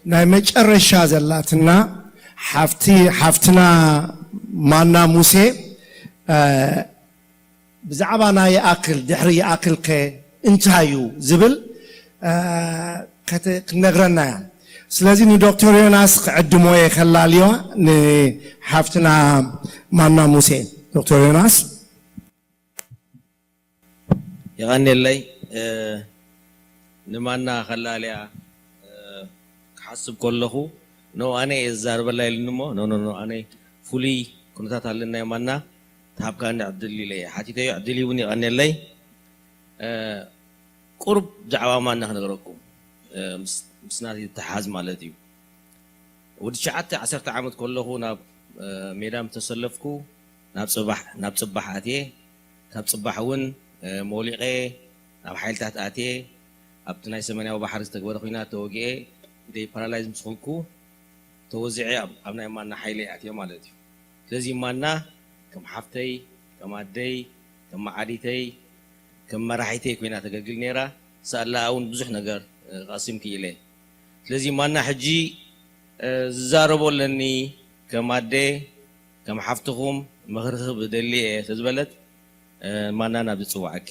ናይ መጨረሻ ዘላትና ሓፍቲ ሓፍትና ማና ሙሴ፣ እ፣ ብዛዕባ ናይ ይኣክል፣ ድሕሪ ይኣክል ከ እንታይ እዩ ዝብል፣ እ፣ ከት-፣ ክትነግረና እያ። ስለዚ ንዶክተር ዮናስ ክዕድሞ እየ፣ ከላልዮ ንሓፍትና ማና ሙሴ። ዶክተር ዮናስ። የቐንየለይ። እ፣ ንማና ከላልያ፣ እ፣ ክሓስብ ከለኹ፣ ኖ፣ ኣነ እየ ዝዛረበላ ኢሉኒ እሞ፣ ኖ፣ ኖ፣ ኖ፣ ኣነ ፍሉይ ኩነታት ኣለና፣ ማና ትሃብካኒ ዕድል ኢለ እየ ሓቲተዮ። ዕድል ይቡን፣ የቐንየለይ። እ፣ ቁሩብ ብዛዕባ ማና ክነግረኩም፣ እ፣ ምስ፣ ምስ ናተይ ዝተሓሓዝ ማለት እዩ። ወዲ ትሽዓተ ዓሰርተ ዓመት ከለኹ ናብ፣ እ፣ ሜዳ ምስ ተሰለፍኩ፣ ናብ ጽባሕ፣ ናብ ጽባሕ ኣትየ። ካብ ጽባሕ እውን፣ እ፣ መውሊቐ ናብ ሓይልታት ኣትየ። ኣብቲ ናይ ሰሜናዊ ባሕሪ ዝተግበረ ኲናት ተወጊኤ፣ ኢደይ ፓራላይዝ ምስ ኾንኩ፣ ተወዚዐ ኣብ፣ ኣብ ናይ ማና ሓይሊ ኣትየ ማለት እዩ። ስለዚ ማና ከም ሓፍተይ፣ ከም ኣደይ፣ ከም መዓዲተይ፣ ከም መራሒተይ ኮይና ተገልግል ነይራ። ሳላኣ እውን ብዙሕ ነገር፣ እ፣ ቀሲም ክኢለ። ስለዚ ማና ሕጂ፣ እ፣ ዝዛረቦ ኣለኒ፣ ከም ኣደ፣ ከም ሓፍትኹም ምኽሪ ክህብ እደሊ እየ ተዝበለት፣ እ፣ ማና ናብ ዝጽውዓኪ።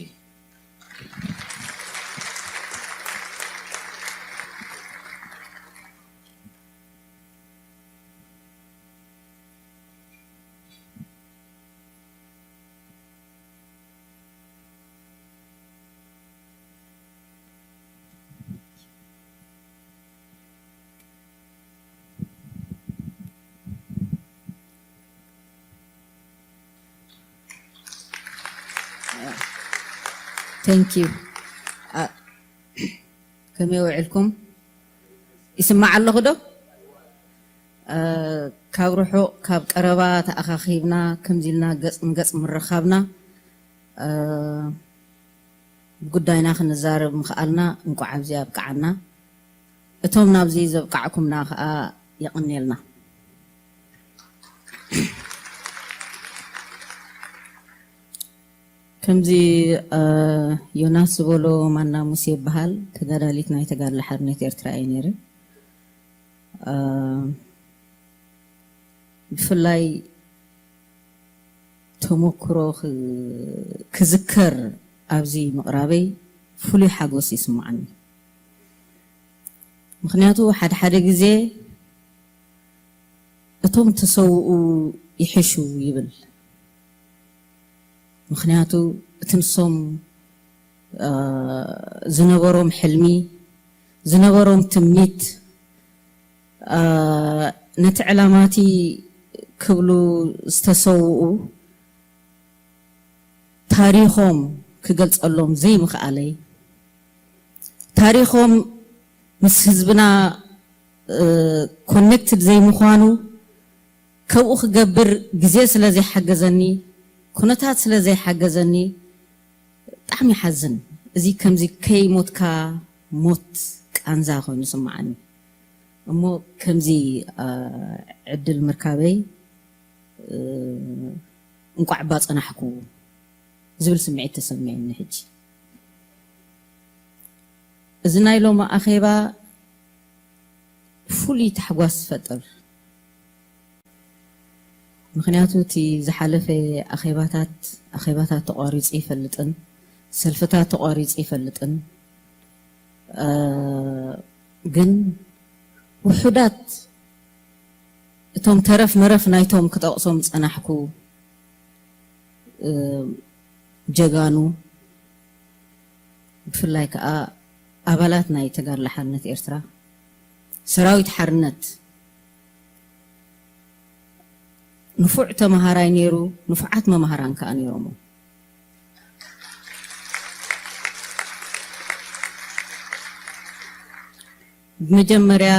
Thank you. ኣ፣ ከመይ ውዕልኩም? ይስማዕ ኣለኹ ዶ? እ፣ ካብ ርሑቕ ካብ ቀረባ ተኣኻኺብና ከምዚ ኢልና ገጽ ንገጽ ምርኻብና፣ እ፣ ብጉዳይና ክንዛረብ ምኽኣልና እንቋዕ ኣብዚ ኣብቅዓና። እቶም ናብዚ ዘብቃዕኩምና ኸኣ የቐንየልና። ከምዚ፣ እ፣ ዮናስ ዝበሎ ማና ሙሴ ይበሃል። ተጋዳሊት ናይ ተጋድሎ ሓርነት ኤርትራ እየ ነይረ። እ፣ ብፍላይ ተመክሮ ክ-፣ ክዝከር ኣብዚ ምቕራበይ ፍሉይ ሓጎስ ይስምዓኒ። ምኽንያቱ ሓደ ሓደ ግዜ እቶም ተሰውኡ ይሕሹ ይብል። ምኽንያቱ እቲ ንሶም፣ እ፣ ዝነበሮም ሕልሚ፣ ዝነበሮም ትምኒት፣ እ፣ ነቲ ዕላማቲ ክብሉ ዝተሰውኡ ታሪኾም ክገልጸሎም ዘይምኽኣለይ፣ ታሪኾም ምስ ህዝብና፣ እ፣ ኮኔክትድ ዘይምዃኑ፣ ከብኡ ክገብር ግዜ ስለ ዘይሓገዘኒ፣ ኩነታት ስለ ዘይሓገዘኒ፣ ብጣዕሚ ይሓዝን። እዚ ከምዚ ከይሞትካ ሞት ቃንዛ ኮይኑ ይስምዓኒ። እሞ ከምዚ፣ እ፣ ዕድል ምርካበይ፣ እ፣ እንቋዕ እባ ጸናሕኩ ዝብል ስምዒት ተሰሚዑኒ። ሕጂ እዚ ናይ ሎሚ ኣኼባ ፍሉይ ታሕጓስ ዝፈጥር፣ ምኽንያቱ እቲ ዝሓለፈ ኣኼባታት፣ ኣኼባታት ተቋሪጹ ይፈልጥን ሰልፍታት ተቋሪጹ ይፈልጥን፣ እ፣ ግን ውሑዳት እቶም ተረፍ መረፍ ናይቶም ክጠቕሶም ዝጸናሕኩ፣ እ፣ ጀጋኑ፣ ብፍላይ ከኣ ኣባላት ናይ ተጋድሎ ሓርነት ኤርትራ፣ ሰራዊት ሓርነት፣ ንፉዕ ተመሃራይ ነይሩ፣ ንፉዓት መማህራን ከኣ ነይሮሞ። ብመጀመርያ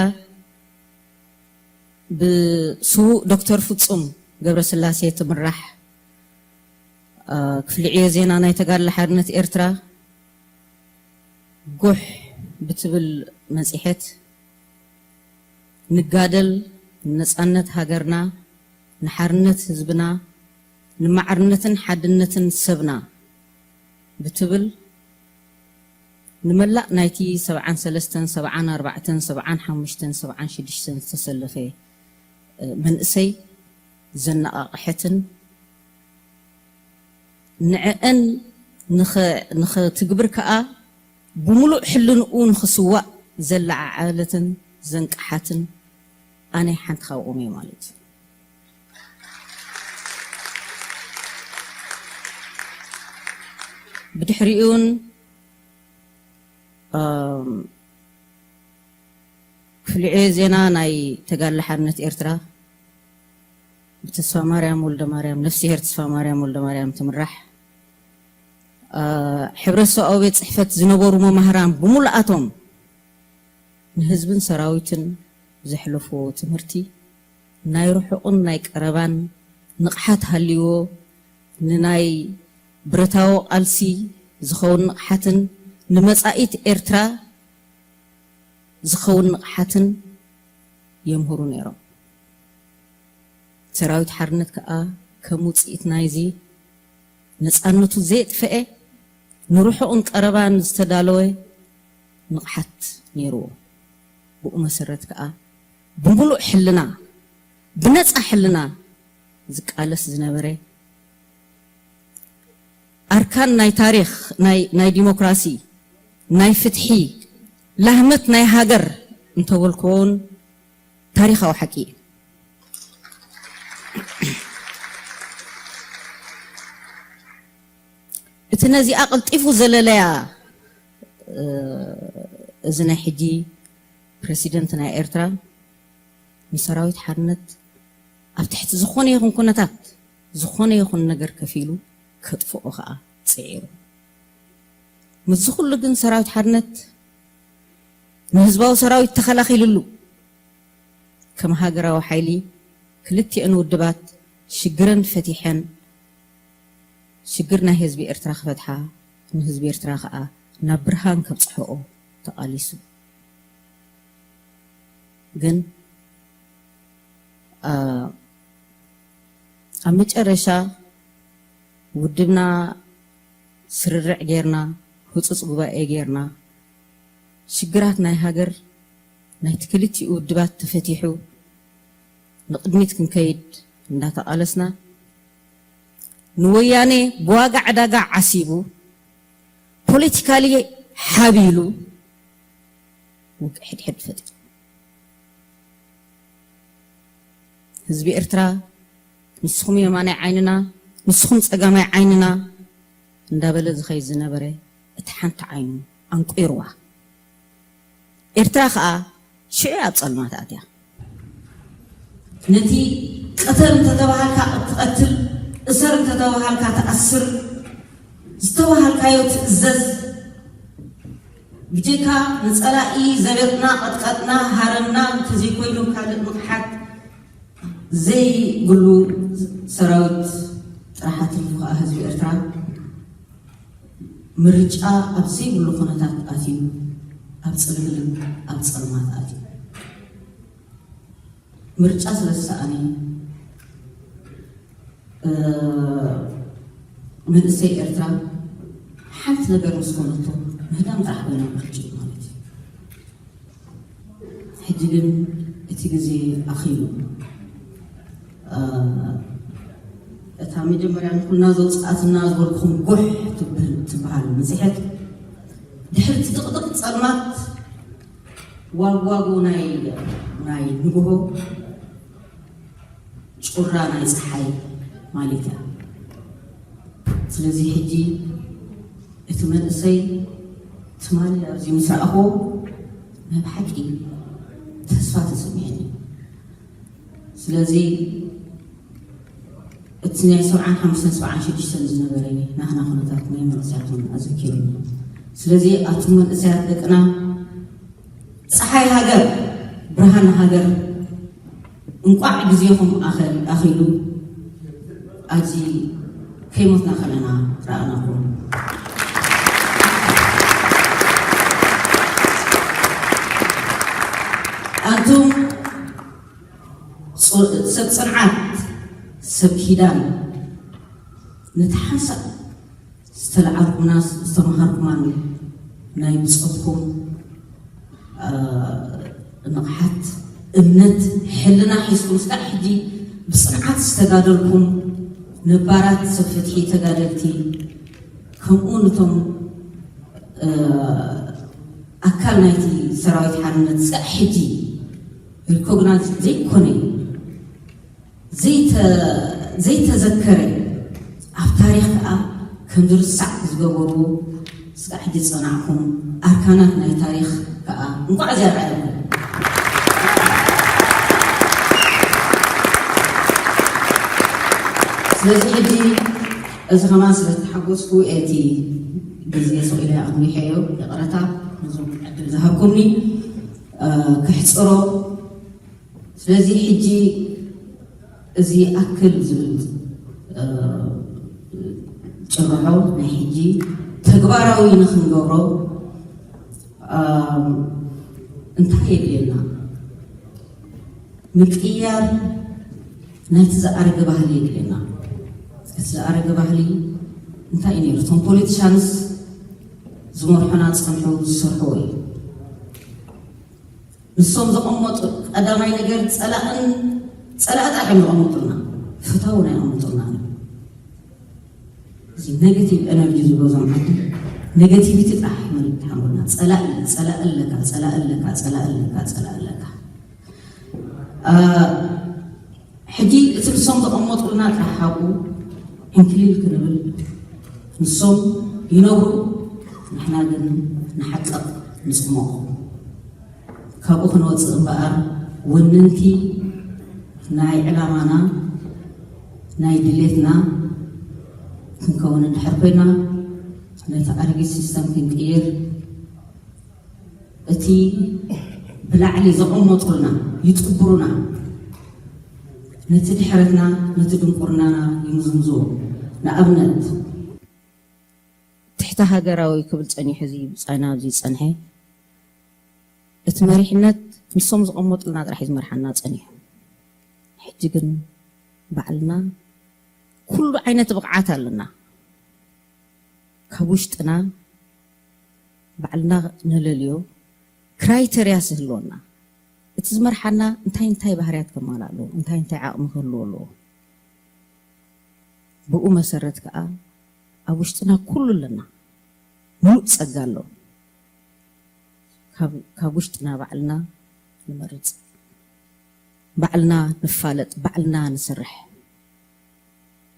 ብስዉእ ዶክተር ፍጹም ገብረስላሴ ትምራሕ፣ እ፣ ክፍሊ ዕዮ ዜና ናይ ተጋድሎ ሓርነት ኤርትራ ጉሕ ብትብል መጽሔት፣ ንጋደል ንነጻነት ሃገርና፣ ንሓርነት ህዝብና፣ ንማዕርነትን ሓድነትን ሰብና ብትብል ንመላእ ናይቲ ሰብዓን ሰለስተን፣ ሰብዓን ኣርባዕተን፣ ሰብዓን ሓሙሽተን፣ ሰብዓን ሽዱሽተን ዝተሰለፈ መንእሰይ ዘነቓቕሐትን ንዕአን ንኸትግብር ከኣ ብምሉእ ሕልንኡ ንኽስዋእ ዘለዓዓለትን ዘንቅሓትን ኣነ ሓንቲ ካብኦም እየ ማለት እዩ። ብድሕሪኡን ክፍሊ ዕዮ ዜና ናይ ተጋድሎ ሓርነት ኤርትራ ብተስፋማርያም ወልደማርያም፣ ነፍስሄር ተስፋማርያም ወልደማርያም ትምራሕ ሕብረተሰባዊ ቤት ጽሕፈት ዝነበሩ መማህራን ብምሉኣቶም ንህዝብን ሰራዊትን ዘሕለፍዎ ትምህርቲ ናይ ርሑቕን ናይ ቀረባን ንቕሓት ሃልይዎ ንናይ ብረታዊ ቃልሲ ዝኸውን ንቕሓትን ንመጻኢት ኤርትራ ዝኸውን ንቕሓትን የምህሩ ነይሮም። ሰራዊት ሓርነት ከኣ ከም ውጽኢት ናይዚ ነጻነቱ ዘየጥፈኤ ንርሑቕን ቀረባን ዝተዳለወ ንቕሓት ነይርዎ። ብኡ መሰረት ከኣ ብምሉእ ሕልና ብነጻ ሕልና ዝቃለስ ዝነበረ ኣርካን ናይ ታሪኽ ናይ ዲሞክራሲ ናይ ፍትሒ ላህመት ናይ ሃገር እንተበልክዎ እውን ታሪኻዊ ሓቂ እዩ። እቲ ነዚኣ ቀልጢፉ ዘለለያ እዚ ናይ ሕጂ ፕረሲደንት ናይ ኤርትራ ንሰራዊት ሓርነት ኣብ ትሕቲ ዝኾነ ይኹን ኩነታት ዝኾነ ይኹን ነገር ከፊሉ ከጥፍኦ ከዓ ፅዒሩ። ምስዚ ኩሉ ግን ሰራዊት ሓርነት ንህዝባዊ ሰራዊት ተኸላኺልሉ። ከም ሃገራዊ ሓይሊ ክልቲአን ውድባት ሽግረን ፈቲሐን ሽግር ናይ ህዝቢ ኤርትራ ክፈትሓ ንህዝቢ ኤርትራ ከዓ ናብ ብርሃን ከብፅሐኦ ተቓሊሱ። ግን ኣብ መጨረሻ ውድብና ስርርዕ ጌርና ህፁፅ ጉባኤ ጌርና ሽግራት ናይ ሃገር ናይቲ ክልቲኡ ውድባት ተፈቲሑ ንቕድሚት ክንከይድ እንዳተቓለስና ንወያኔ ብዋጋ ዕዳጋ ዓሲቡ ፖለቲካሊ ሓቢሉ ውግእ ሕድሕድ ፈጢሩ። ህዝቢ ኤርትራ ንስኹም የማናይ ዓይንና ንስኹም ጸጋማይ ዓይንና እንዳበለ ዝኸይድ ዝነበረ እቲ ሓንቲ ዓይኑ ኣንቂርዋ። ኤርትራ ኸኣ ሽዑ ኣብ ጸልማት ኣትያ። ነቲ ቅተል እንተተባሃልካ ትቐትል፣ እሰር እንተተባሃልካ ትኣስር፣ ዝተባሃልካዮ ትእዘዝ። ብጀካ ንጸላኢ ዘበጥና፣ ቀጥቀጥና፣ ሃረምና እንተዘይኮይኑ ካልእ ንቕሓት ዘይብሉ ሰራዊት ጥራሕ ኣትሪፉ ከኣ ህዝቢ ኤርትራ ምርጫ ኣብ ዘይብሉ ኩነታት ኣትዩ ኣብ ጽልምልም ኣብ ጸልማት ኣትዩ። ምርጫ ስለ ዝሰኣነ መንእሰይ ኤርትራ ሓንቲ ነገር ምስ ኮነቶ ምህዳም ጥራሕ ኮይና ምርጭ ማለት እዩ። ሕጂ ግን እቲ ግዜ ኣኺሉ። እታ መጀመርያ ንኩልና ዘውፅኣትና ዝበልኩም ጉሕ ትብል ትበሃል መፅሔት ድሕሪ እቲ ጥቕጥቕ ፀልማት ዋግዋጉ ናይ ናይ ንግሆ ጩራ ናይ ፀሓይ ማለት እያ። ስለዚ ሕጂ እቲ መንእሰይ ትማሊ ኣብዚ ምስ ረኣኽዎ ናይ ብሓቂ ተስፋ ተሰሚዐኒ። ስለዚ እቲ ናይ ሰብዓን ሓሙሽተን ሰብዓን ሽዱሽተን ዝነበረ ናህና ኩነታት ናይ መንእሰያት እውን ኣዘኪሩኒ። ስለዚ ኣቱም መንእሰያት ደቅና ፀሓይ ሃገር ብርሃን ሃገር እንቋዕ ግዜኹም ኣኸል ኣኺሉ ኣብዚ ከይሞትና ከለና ረኣናኹም። ኣንቱም ጾ- ሰብ ጽንዓት ሰብ ኪዳን ነቲ ሓንሳእ ዝተለዓልኩምና ዝተምሃርኩማን ናይ ብጾትኩም ንቕሓት፣ እምነት፣ ሕልና ሒዝኩም ስጋዕ ሕጂ ብጽንዓት ዝተጋደልኩም ነባራት ሰብ ፍትሒ ተጋደልቲ፣ ከምኡ ንቶም ኣካል ናይቲ ሰራዊት ሓርነት ስጋዕ ሕጂ ሪኮግናይዝ ዘይኮነ እዩ ዘይተዘከረ ኣብ ታሪኽ ከዓ ከም ዝርሳዕ ዝገበሩ ስጋዕ ሕጂ ዝፀናዕኩም ኣርካናት ናይ ታሪኽ ከዓ እንኳዕ እዚኣ ረኣየኩም። ስለዚ ሕጂ እዚ ከማን ስለተሓጎስኩ እቲ ግዜ ስቕ ኢለ ኣቕኒሐዮ ይቕረታ ነዞም ዕድል ዝሃብኩምኒ ክሕፅሮ። ስለዚ ሕጂ እዚ ኣክል ዝብል ጭርሖ ናይ ሕጂ ተግባራዊ ንክንገብሮ እንታይ የድልየና? ምቅያር ናይቲ ዝኣረገ ባህሊ የድልየና። እቲ ዝኣረገ ባህሊ እንታይ እዩ ነይሩ? እቶም ፖለቲሻንስ ዝመርሑና ዝፀንሑ ዝሰርሕዎ እዩ። ንሶም ዘቐመጡ ቀዳማይ ነገር ፀላእን ፀላእ ጥራሕ እዮም ዘቐምጡልና፣ ፈታውን ኣይቐምጡልና። እዚ ኔጋቲቭ ኤነርጂ ዝበዞም ዓዲ ኔጋቲቪቲ ጥራሕ መሪት ሓንጎልና። ፀላእ ፀላእ ኣለካ፣ ፀላእ ኣለካ፣ ፀላእ ኣለካ፣ ፀላእ ኣለካ። ሕጂ እቲ ንሶም ዘቐመጡልና ጥራሕ ሓቁ ዕንክሊል ክንብል፣ ንሶም ይነብሩ፣ ንሕና ግን ንሓቅቕ፣ ንፅሞቕ። ካብኡ ክንወፅእ እምበኣር ወነንቲ ናይ ዕላማና ናይ ድሌትና ክንከውን እንድሕር ኮይና ነቲ ኣረጊት ሲስተም ክንቅይር እቲ ብላዕሊ ዘቐመጡልና ይጥብሩና፣ ነቲ ድሕረትና ነቲ ድንቁርናና ይምዝምዝዎ። ንኣብነት ትሕተ ሃገራዊ ክብል ጸኒሑ እዚ ብጻይና ኣብዚ ዝጸንሐ እቲ መሪሕነት ንሶም ዝቐመጡልና ጥራሕ እዩ ዝመርሓና ጸኒሑ። ሕጂ ግን ባዕልና ኩሉ ዓይነት ብቕዓት ኣለና። ካብ ውሽጥና ባዕልና ነለልዮ ክራይተርያ ዝህልወና እቲ ዝመርሓና እንታይ እንታይ ባህርያት ከማልእ ኣለዎ እንታይ እንታይ ዓቕሚ ክህልዎ ኣለዎ። ብኡ መሰረት ከዓ ኣብ ውሽጥና ኩሉ ኣለና። ሙሉእ ፀጋ ኣሎ። ካብ ውሽጥና ባዕልና ንመርፅ፣ ባዕልና ንፋለጥ፣ ባዕልና ንስርሕ።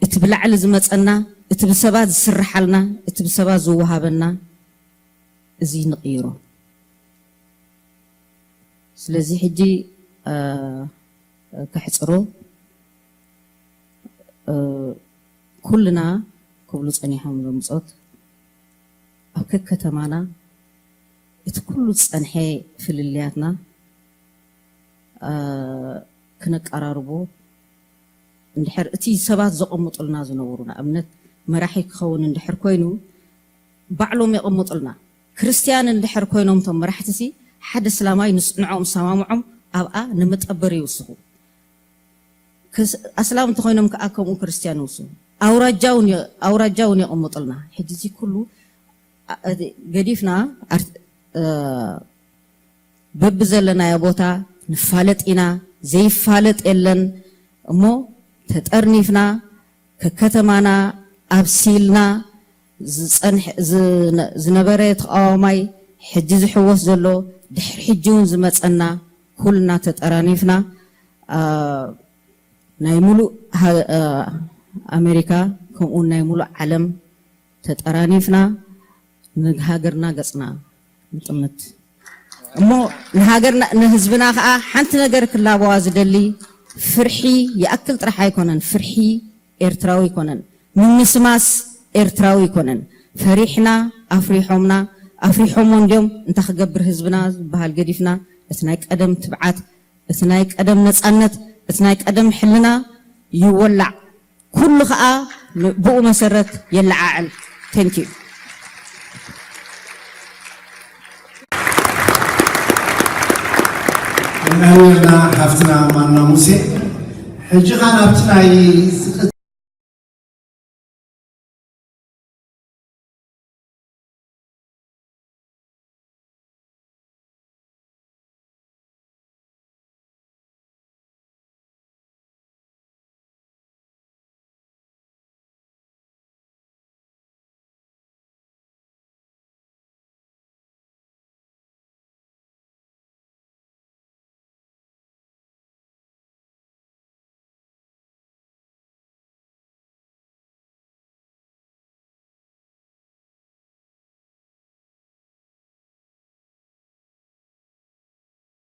እቲ ብላዕሊ ዝመፀና፣ እቲ ብሰባት ዝስርሓልና፣ እቲ ብሰባት ዝወሃበና እዚ ንቕይሮ። ስለዚ ሕጂ ከሕፅሮ ኩልና ክብሉ ፀኒሖም ዞም ብፆት ኣብ ከከተማና እቲ ኩሉ ዝፀንሐ ፍልልያትና ክነቀራርቦ እንድሕር እቲ ሰባት ዘቐምጡልና ዝነበሩ ንኣብነት መራሒ ክኸውን እንድሕር ኮይኑ ባዕሎም የቐምጡልና። ክርስትያን እንድሕር ኮይኖም እቶም መራሕቲ ሲ ሓደ እስላማይ ንዕኦም ዝሰማምዖም ኣብኣ ንመጠበሪ ይውስኹ። ኣስላም እንተኮይኖም ከዓ ከምኡ ክርስትያን ይውስኹ። ኣውራጃ እውን የቐምጡልና። ሕጂ እዚ ኩሉ ገዲፍና በብዘለናዮ ቦታ ንፋለጥ ኢና። ዘይፋለጥ የለን እሞ ተጠርኒፍና ከከተማና ኣብሲልና ዝፀንሐ ዝነ- ዝነበረ ተቃዋማይ ሕጂ ዝሕወስ ዘሎ ድሕሪ ሕጂ እውን ዝመፀና ኩልና ተጠራኒፍና ኣ፣ ናይ ሙሉእ ሃ- ኣ፣ ኣሜሪካ ከምኡ ናይ ሙሉእ ዓለም ተጠራኒፍና ንሃገርና ገፅና ንጥምት እሞ ንሃገርና ንህዝብና ከዓ ሓንቲ ነገር ክላበዋ ዝደሊ ፍርሒ ይኣክል ጥራሕ ኣይኮነን። ፍርሒ ኤርትራዊ ኣይኮነን። ምምስማስ ኤርትራዊ ኣይኮነን። ፈሪሕና ኣፍሪሖምና ኣፍሪሖሞ እንድዮም እንታይ ክገብር ህዝብና ዝበሃል ገዲፍና እቲ ናይ ቀደም ትብዓት እቲ ናይ ቀደም ነፃነት እቲ ናይ ቀደም ሕልና ይወላዕ። ኩሉ ከዓ ብኡ መሰረት የለዓዕል። Thank you። የቀንየልና ሓፍትና ማና ሙሴ። ሕጂ ከዓ ናብቲ ናይ